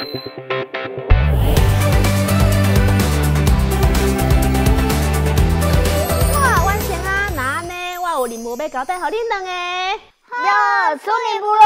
哇，完成啊！那按呢，我有任務欲交代予恁兩個。好，出任務囉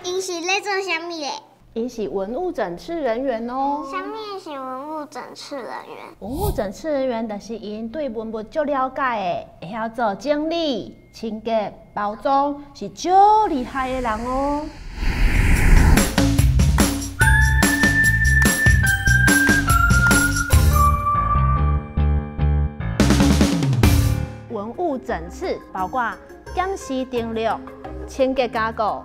！𪜶是咧做啥物咧？𪜶是文物整饬人員哦。啥物是文物整饬人員？文物整饬人員就是𪜶對文物足了解的，會曉做整理、清潔、包裝，是足厲害的人哦。文物整饬包括檢視登錄、清潔加固、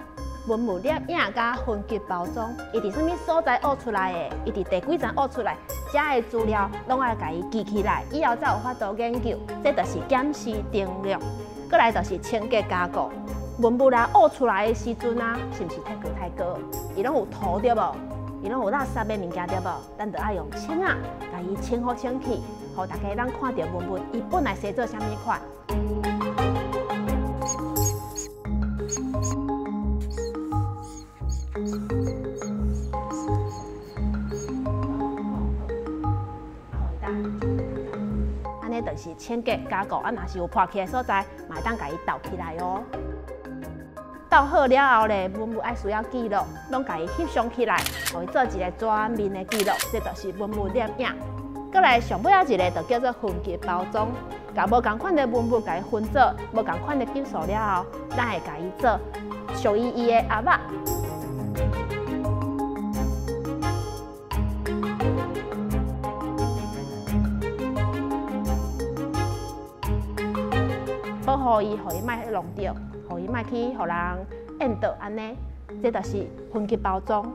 文物攝影佮分級包裝。伊佇啥物所在挖出來的？伊佇第幾層挖出來？遮的資料攏愛共伊記起來，以後才有法度研究。這就是檢視登錄。閣來就是清潔加固。文物來挖出來的時陣啊，是毋是太高太高？伊攏有塗對無？伊攏有垃圾的物件對無？咱就愛用清仔，共伊清好清氣，予大家通看著文物，伊本來生做啥物款。按呢就是清潔加固，啊，若是有破去的所在，嘛會當共伊鬥起來哦。鬥好了後咧，文物愛需要記錄，攏共伊翕相起來，予伊做一個全面的記錄，這就是文物攝影。閣來上尾仔一個就叫做分級包裝，共無仝款的文物共伊分做無仝款的級數了後，咱會共伊做屬於伊的盒仔。保護伊，予伊莫去弄著，予伊莫去予人淹著按呢，這就是分級包裝。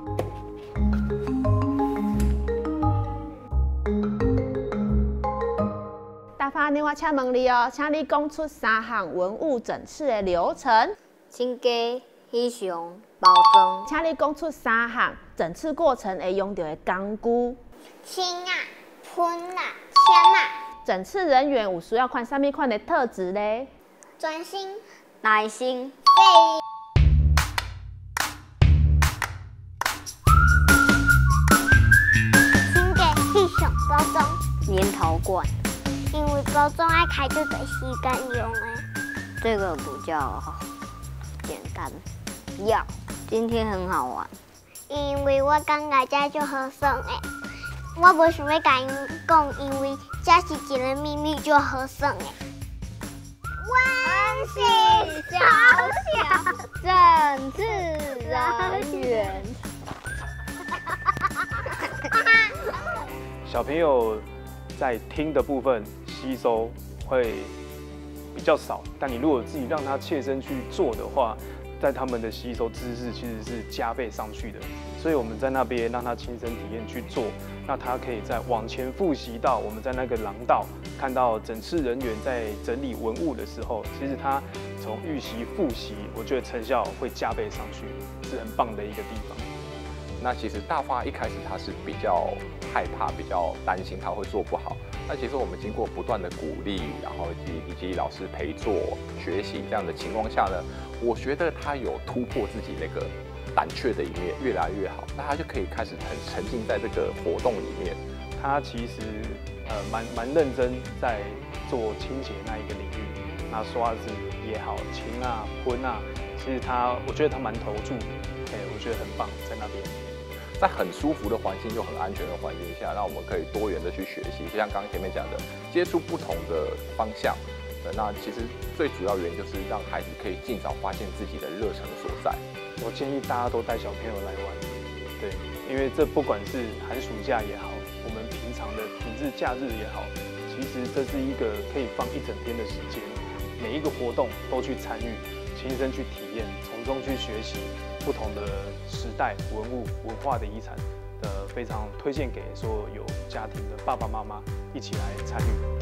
大發，呢我請問你哦，請你講出三項文物整饬的流程。清潔、翕相、包裝。請你講出三項整饬過程會用著的工具。清仔、噴仔、簽仔。整饬人員有需要看啥物款的特質咧？專心、耐心。清潔、翕相、包裝。黏陶罐。因為包裝愛開足濟時間用的。這個比較簡單。要，今天很好玩。因為我感覺這足好耍的，我無想欲共𪜶講，因為這是一個秘密，足好耍的。阮是小小整饬人員。小朋友在聽的部分吸收會比較少，但你如果自己讓他切身去做的話，在他們的吸收知識其實是加倍上去的。所以我們在那邊讓他親身體驗去做，那他可以再往前複習到我們在那個廊道看到整饬人員在整理文物的時候，其實他從預習複習，我覺得成效會加倍上去，是很棒的一個地方。那其實大發一開始他是比較害怕、比較擔心他會做不好。那其實我們經過不斷的鼓勵，然後以及老師陪做學習這樣的情況下呢，我覺得他有突破自己那個膽怯的一面，越來越好。那他就可以開始很沉浸在這個活動裡面。他其實蠻認真在做清潔那一個領域，那刷子也好，清啊、噴啊，其實我覺得他蠻投注，我覺得很棒，在那邊。在很舒服的環境又很安全的環境下，讓我們可以多元的去學習，就像剛剛前面講的，接觸不同的方向。對，那其實最主要原因就是讓孩子可以盡早發現自己的熱忱所在。我建議大家都帶小朋友來玩，對，因為這不管是寒暑假也好，我們平常的平日假日也好，其實這是一個可以放一整天的時間，每一個活動都去參與，親身去體驗，從中去學習不同的時代文物文化的遺產，非常推薦給所有有家庭的爸爸媽媽一起來參與。